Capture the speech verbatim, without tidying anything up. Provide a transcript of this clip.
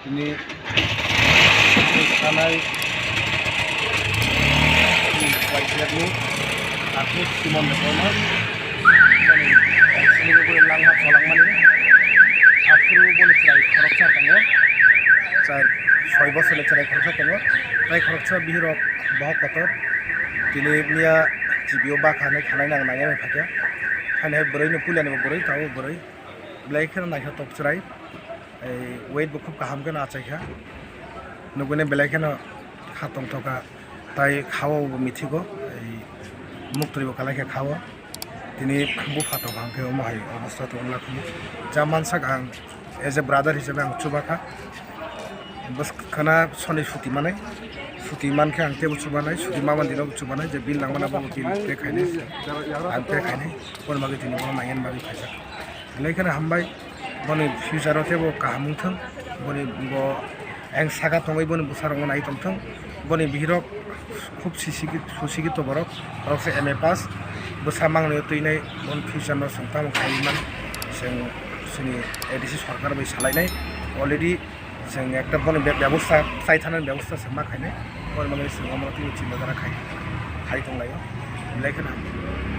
Ni thanai ni Y P F ni Athuk Simon Debbarma boni sini boni langma cholangmani aphuru boni chwrai khoroksa tongo, char soi bosorni chwrai khoroksa tongo, tei khoroksa bihirok bohok kotor. Tini miya G B O bakha hinwi thanai nang nangya hinwi phakya. Haino hai bwrwino puilani bo bwrwi, tabuk bwrwi. Belai kheno naithotok chwrai. Ei weight bo khub kaham kheno achaikha. Nugwino belai kheno kha tongthokha. Tai khao bo mithigo. Ei muktwi bo kalai khe khao. Tini bupha tongkha hwnkhe omo hai obostha tongwlak hinwi. Ja mansak ang as a brother hisabe ang chubakha. Bwskana soni suti manai. Suti mankhe ang teibo chubanai. Suti mamani dino chubanai. Je bill nangmani abo bill pay khainai. Ang pay khainai. Boni bagwi tini bono nangya bagwi phaijak. Belai kheno hambai. Boni future o teibo kaham wngthung. Boni bo ang saka tongwi boni bwsarokno nai tongthung. Boni bihirok khub sisigi, susigito borok. Borok se M A pass. Bwsa mangnwi twinai boni future no chwng tamo khaiwi man. Chwng chini A D C sorkar bai salainai. Already Chwng ekta boni be-, bebosta, chai thanani bebosta se ma khainai. Boni bagwi chwng omo twi chinta dara khai, khai tonglaio. Belai kheno hambai.